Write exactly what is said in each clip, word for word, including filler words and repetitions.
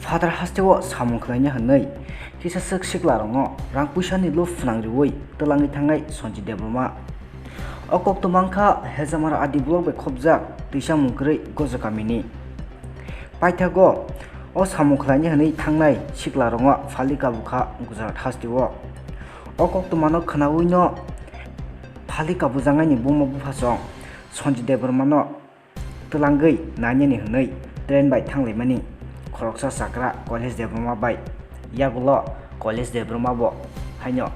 Phatar hasteo samung khlaina hwnwi kisa swk siklarokno rang puisani lob phnang riwi twlangwi thangnai Sanjit Debbarma. O koktwma wngkha Hejamara R D block bai khopjak twisamung kwrwi Gojo kamini. Paithago o samung khlaina hwnwi thangnai siklarokno phali kabukha Gujarat hasteo. O koktwmano khwnawino phali kabujaknaini buma buphasong Sanjit Debbarmano twlangwi nainani hwnwi train bai thanglaimani khoroksa chakra Kailash Debbarma bai. Yagulo Kailash Debbarma bo haino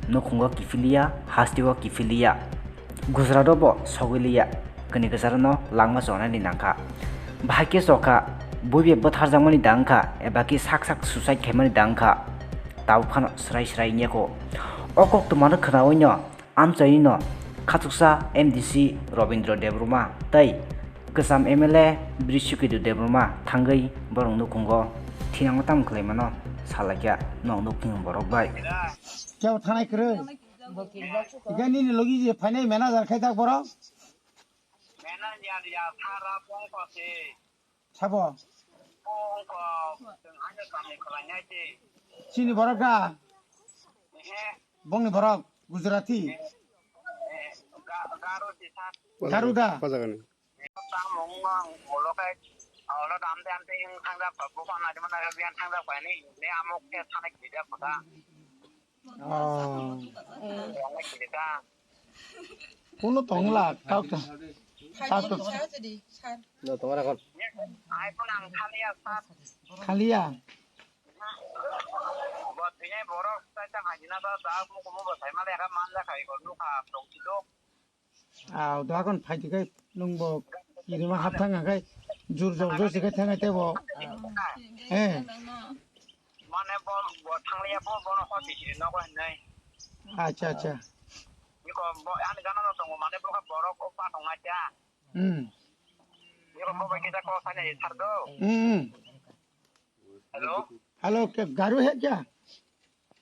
nukhungo kiphiliya, hasteo kiphiliya, Gujarat o bo sogwiliya, kini kwcharno langma chonani nangkha. Bahai khe chokha, buibe bwtharjakmani da wngkha, eba khe sak sak suicide khaimani da wngkha, tabuk phano swrai swrai wngya kho. O koktwmano khwnawino amchaino khachuksa M D C Robindra Debbarma tei kwcham M L A Brishiketu Debbarma thangwi borok nukhungo thinangno tamo khlaimano salaikha nok nukhung borok bai. Kebo thanai kwrwi? Ika nini logi je phainai manager khai tak borok? Manager ya sara pongko se. Sabo? Pongko, chwng haino samung khlainai se. Chini borok da? Ehe. Bongni borok Gujarati. Ga-, Garo se sir. Garu da? Pajagani. Samung ang ulo kai, ulo dam dam te yang thangjak, buphang nadi mana yang thangjak bai ni, ne amok ke thana kiri jak kota. Oh. Yang kiri ta. Kuno tongla, kau ta. Kau ta. No, tomar kon. Ai pun ang khaliya sir. Khaliya. Bo tine borok sai ta hajina ta ta mukumu bo sai male ka man la kai ko nukha tong chidok. Ah, dohakon phaidi kai nungbo kirima hap thang kai jur jor jor sikai thang tebo. Eh. Mane bo, bo thangliya bo, bono hoti siri nogo hinai. Acha, acha. Niko bo, ani gana no tongo, mane bo ka borok o pa tonga cha. Hmm. Niko bo ba kita ko sanya ye thar do. Hmm. Hello. Hello, ke garu hai kya?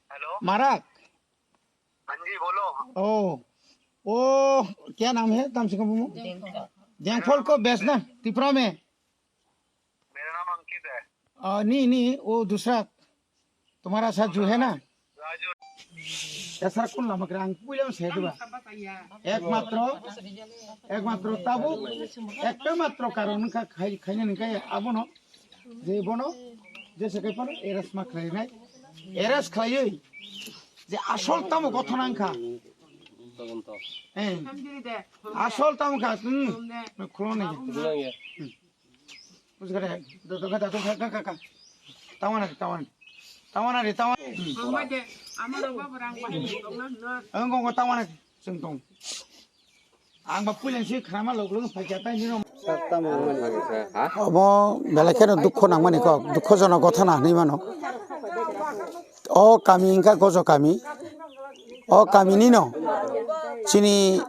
Hello. Marak. हाँ जी, बोलो। ओ, ओ, क्या नाम है? कम से कम वो? जयफल। जयफल को बेचना, त्रिपुरा में। मेरा नाम अंकित है। आ, नहीं, नहीं, वो दूसरा, तुम्हारा साथ जो है ना? राजू। ऐसा कौन लमक रहा? अंकुल, हम सेठ बा। एकमात्र, एकमात्र tabuk, ekta matro karon ka khai, khaina ningkai abono. Je bono, je se kai pano, arrest ma khlai nai. Arrest khlaiwi, je asol tamo gothona wngkha. Todonto. Eh. Asol tamo kha, hmm. Khuloni. Khuloni. Hmm. Bujhkha de, do, do, do, do, do, ka, ka, ka. Tawana, tawana. Tawana de, tawana. Hmm. Ang, ang, tawana. Chwng tong. Ang ba puila si khrama lok lok phaikha tai nino. Obo belai kheno dukho nangmani kok, dukhojonok gothana hinwi mano. O kami wngkha Gojo kami. O kami nino chini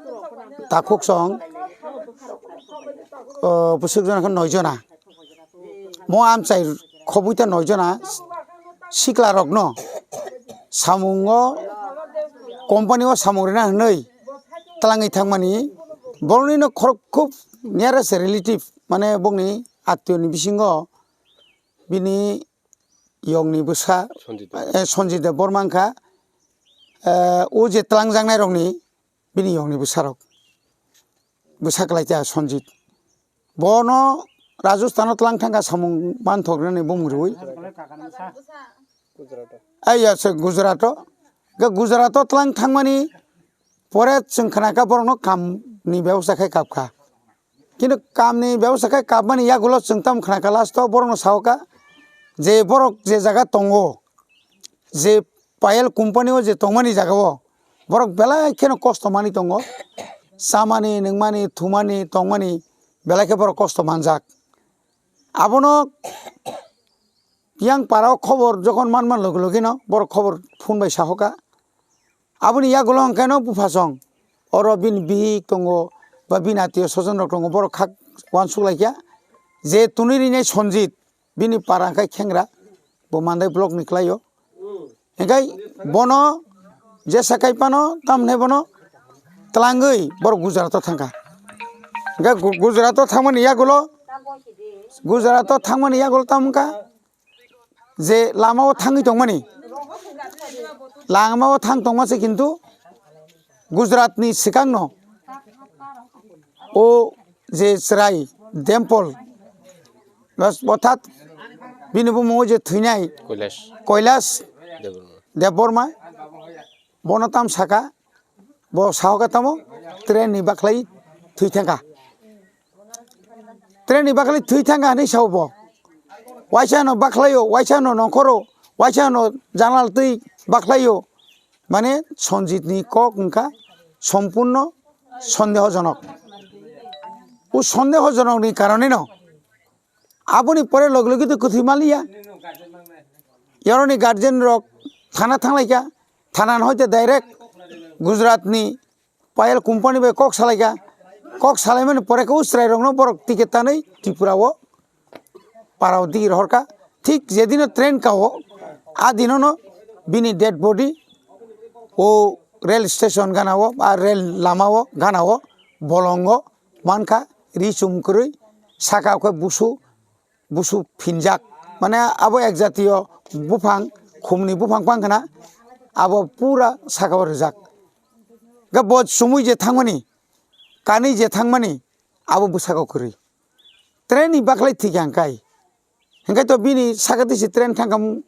takhuk song, o, bwswk jona khe noi jona. Mo amchai khobwi ta noi jona sikla rokno samungo company o samung rina hinwi twlangwi thangmani borokni no khorok khub nearest relative mane bongni attiyo ni bisingo bini yongni bwsa Sanjit Debbarma. Eh, Sanjit Debbarma wngkha, eh, o je twlangjaknai rokni bini yongni bwsarok, bwsa kwlai cha Sanjit. Bono Rajasthan o twlang thangkha samung manthoknani bumung riwi. Ai ya se Gujarat o. Ga Gujarat o twlang thangmani pore chwng khnakha borokno kam ni bebosta khai kapkha. Kintu kam ni bebosta khai kapmani yagulo chwng tamo khnakha last o borokno sahoka je borok je jaga tongo, je Payal company o je tongmani jaga o borok belai kheno kosto manwi tongo, chamani, nungmani, thumani, tongmani belai khe borok kosto manjak. Abono yang para o khobor jokhon man man logi logi no borok khobor phone bai sahoka. Aboni yagulo hwnkhe no buphasong oro bini bihik tongo ba bini atio sojon rok tongo borok khak uansuk laikha je tunui rinai Sanjit. Bini para hwnkhe Khengra, bo Mandai block ni kwlaio. Hwnkhe bono jesa kai phano tamni bono twlangwi borok Gujarat o thangkha. Hwnkhe Gu-, Gujarat o thangmani yagulo, Gujarat o thangmani yagulo tamo wngkha, je lama o thangwi tongmani, lama o thang tongma se kintu Gujarat ni swkang no o je chwrai Dempol, bas, orthat bini bumung o je thwinai Kailash. Kailash Debbarma. Debbarma, bono tam saka, bo sahoka tamo train ni baklai thwi thangkha. Train ni baklai thwi thangkha hinwi sao bo. Waisa no baklaio, waisa no nongkhoro, waisa no janal twi baklaio. Mane Sanjit ni kok wngkha sompurno sondehojonok. O sondehojonok ni karoneno aboni pore logi logi to kwthwi maliya. Yoroni guardian rok thana thanglaikha, thana hoite direct Gujarat ni Payal company bai kok salaikha, kok salaimani pore khe o chwrai rokno borok ticket tanwi Tripura o para o digi rohorkha. Thik jedino train kao, a dinono bini dead body o rail station gana o, a rail lama o gana o bolongo mankha, ri chum kwrwi, saka o khe busu, busu phinjak, mane abo ek jatiyo buphang, khumni buphang pang khna, abo pura saka o rijak. Ga bo chumui je thangmani, kanwi je thangmani, abo bwsako kwrwi. Train ni baklai thwikha hwnkhe, hwnkhe to bini saka tisi train thangkhamu.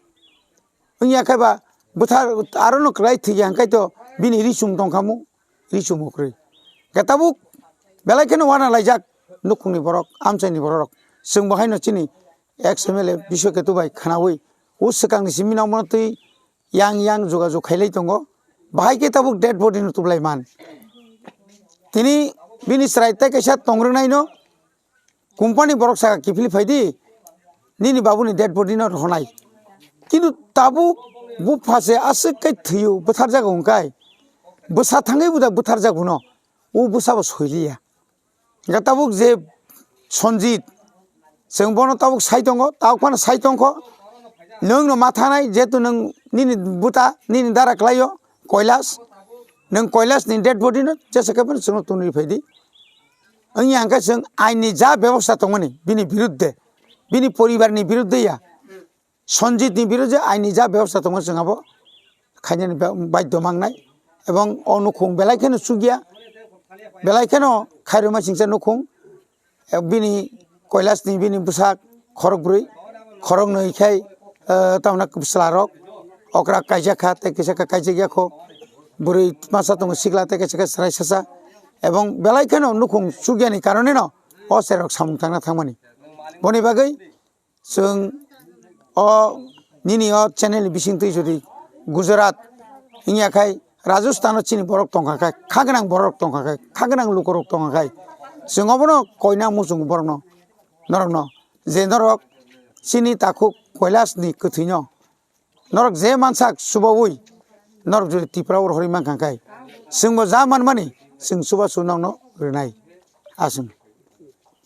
Wngya khe ba bwthar aro no kwlai thwikha hwnkhe to bini ri chum tongkhamu, ri chum kwrwi. Hwnkhe tabuk belai kheno wana laijak nukhungni borok, amchaini borok rok. Chwng bo haino chini ex M L A Biswa Ketu bai khwnawi o swkangni simi nangmano twi yang yang jogajog khailai tongo. Bahai khe tabuk dead body no tublai man. Tini bini chwrai tei kaisa tong rwngnaino company borok saka kiphilwi phaidi, nini babuni dead body no rohonai. Kintu tabuk bupha se aswk khe thwio, bwtharjago hwnkhai. Bwsa thangwi bo da bwtharjago no. O bwsa bo soiliya. Hingke tabuk je Sanjit, chwng bono tabuk sai tongo, tabuk phano sai tongkho. Nwng no ma thanai, jehetu nwng nini buta, nini dara kwlaio, Kailash. Nwng Kailash ni dead body no jesa khe phano chwngno tunwi phaidi. Wngya hwnkhe chwng ain ni ja bebosta tongmani, bini birudde, bini poribar ni birudde ya. Sanjit ni birudde aini ja bebosta tongo, chwng abo khainani ba-, baidhyo mangnai. Ebong o nukhung belai kheno chukya, belai kheno khairokma singcha nukhung. E, bini Kailash ni bini bwsak khorok bwrwi, khorok nwi khai, e, tamna chwla rok okra kaijak kha, tei kisa kha kaijak ya kho, bwrwi masa tongo sikla tei kisa kha chwrai sasa. Ebong belai kheno nukhung chukya ni karone no o cherok samung tangna thangmani. Boni bagwi Chwng o nini o channel ni bisingtwi jodi Gujarat wngya khai Rajasthan o chini borok tongkha khai, kha gwnang borok tongkha khai, kha gwnang lukorok tongkha khai, chwng obono koina muchungo borokno, norokno, je norok chini takhuk Kailash ni kwthwino norok je mansak chubaui norok jodi Tripura o rohorwi mankha khai, chwngbo ja manmani chwng chubachu nokno rwnai. Aswk.